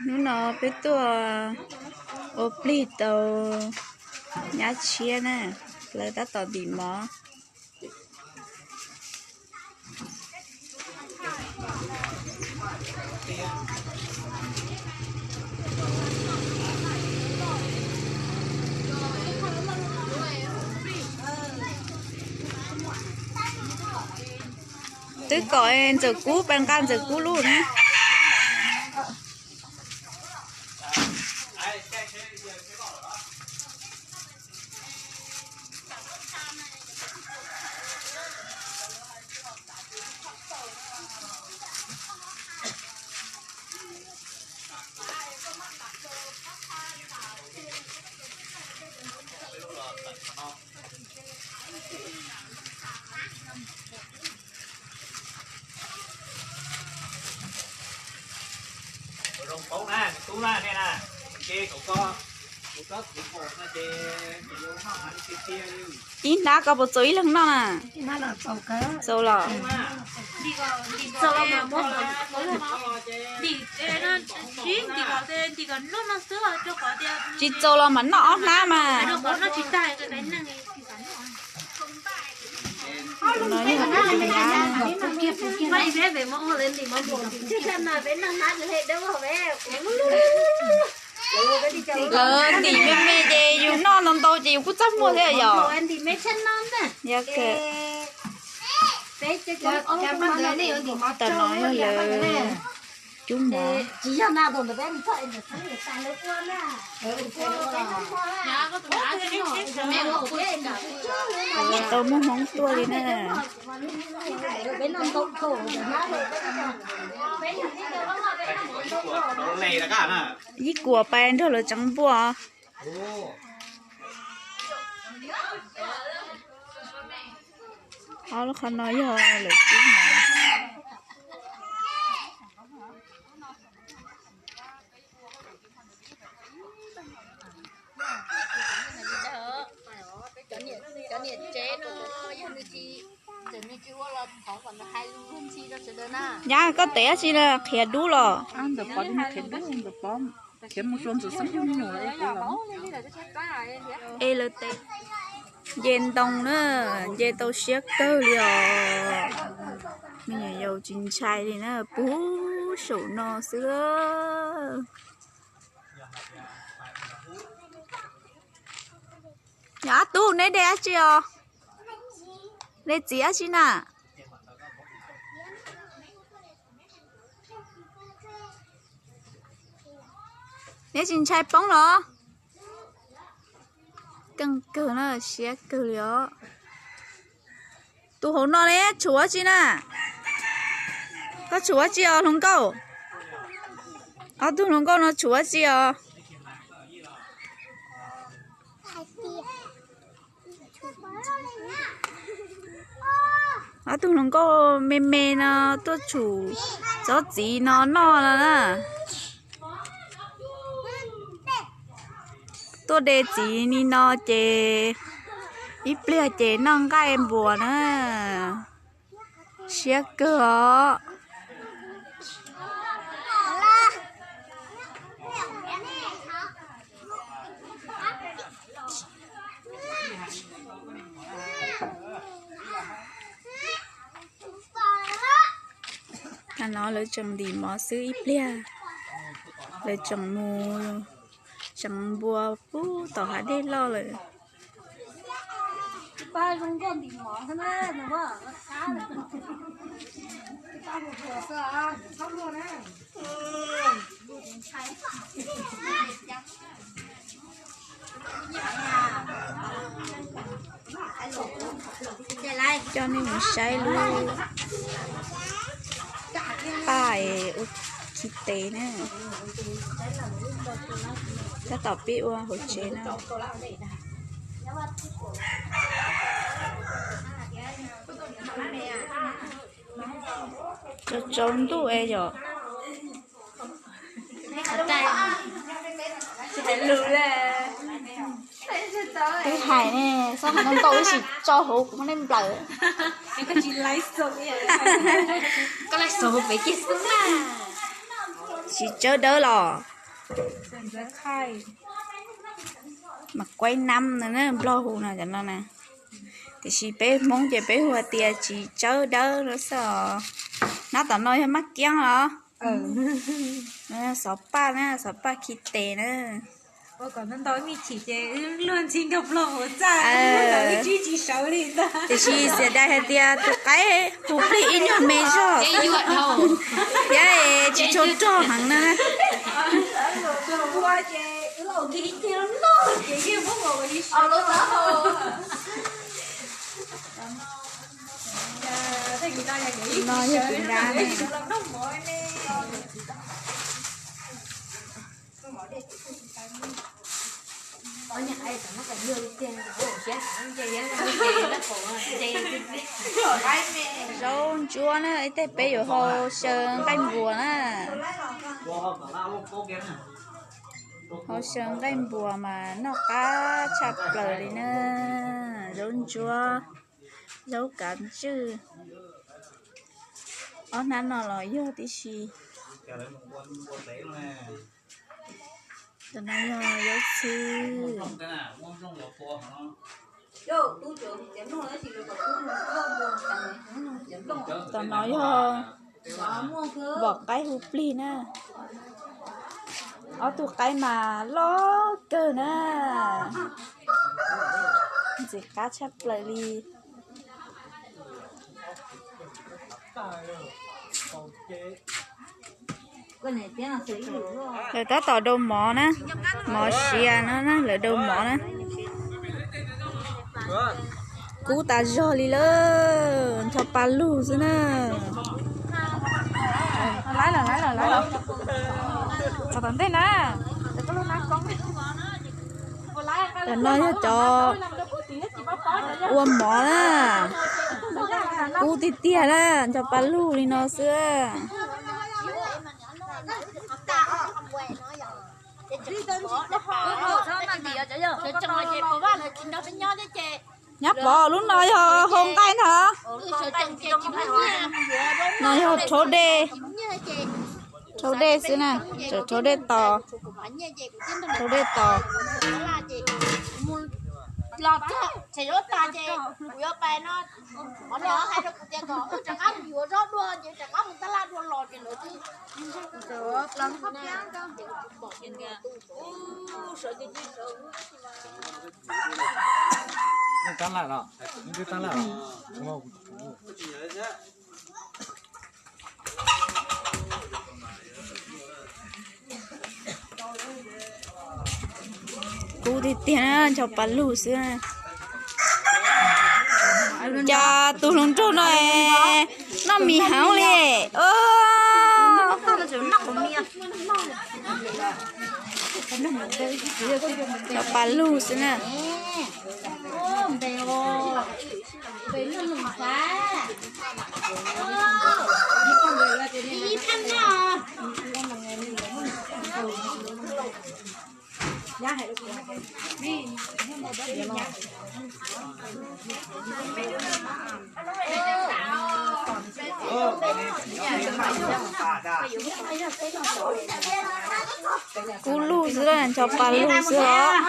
Hnub no peb tuaj ua plig tau nyab tshiab na, lawv tab tom ntim mov. Twb kom Ntxawm Kub pais nqa Ntxawm Kub lub na. Ib hnab koj puas txaus ib leeg noj na? Txaus los. Tsis txaus los mam noj ob hnab mas. Lawv ntim me me ces yus noj ntau ntau ces yus kuj txaj muag thiab yom. Tam no yog lawv cub mov. Tsis tau muaj hmoob tuaj li na. Ib kuam pais nrog lawv tseev npua. Ob lub qhov no yog lawv cub mov. Nyab, koj tev dab tsi na, qhiav dub los? Es lawv tev nce ntoo na, nce tau siab kawg li os. Me nyuam yaus tsis ntshai li na, puag saum no xwb. Yog ob tug neb de dab tsi os? De txiv dab tsi na? Neb tsis ntshai poob los? Keej kawg na, siab kawg li os. Tus hauv no ne, tshuav dab tsi na? Koj tshuav dab tsi os hluas nkauj? Ob tug hluas nkauj no tshuav dab tsi os? Ob tug hluas nkauj me me no tuaj tshum tsob txiv no noj no na. Tuaj de txiv li no ces ib pliag ces noj nqaij npuas na. Siab kawg os. Thaum no lawv tseem ntim mov xwb, ib pliag lawv tseem mus tseev npua puag tom hav dej loj lawm. Coj nej mus saib lub paj ua khi tes na. Tab tom pib ua hauv tsev na. Tsaus ntuj es yom. Twb hais ne, txhob hais ntau ntau, tab sis tso hauv kuv muab nej nplawm. Tsis tsawb dawb los? Mas kuaib nab no na, Nplog hu no cov no na. Tiam sis peb Hmoob ces peb hu hais tias txiv tsawb dawb no xwb os. Nab tom no yog maj kiab los? Xov paj na, xov paj khi tes na. Tiam sis xiam dais hais tias tus qaib hu plig ib nyuag me zog thiab es tsis tshua rog heev na. No yog tus nrab ne. Zaub ntsuab na, ib teg peb yuav hau xyaw nqaij npuas na. Hau xyaw nqaij npuas mas noj qab tshaj plaws li na. Zaub ntsuab, zaub kav ntswj. Ob hnab no los yog tib si. Tam no yog zaub txhwb. Tam no yog vom qaib hu plig na. Ob tug qaib mas loj kawg na. Ntxim qab tshaj plaws li. Lawv tab tom dau mov na, mov siav no na, lawv dau mov na. Kub tas zog li lawm, ncho pa lug xwb na. Tam no yog cov ua mov na, kub tiag tiag na, ncho pa lug li no xwb. Nyab Pov, lub no yog hau nqaij ntag. No yog rhaub dej, rhaub dej xwb na, tseem rhaub dej tos, rhaub dej tos. Kub tiag tiag na, ncho pa lug xwb. Cas tus hluas nraug no noj mis heev li. Ncho pa lug xwb na. Kub lug xwb, ncho pa lug xwb os.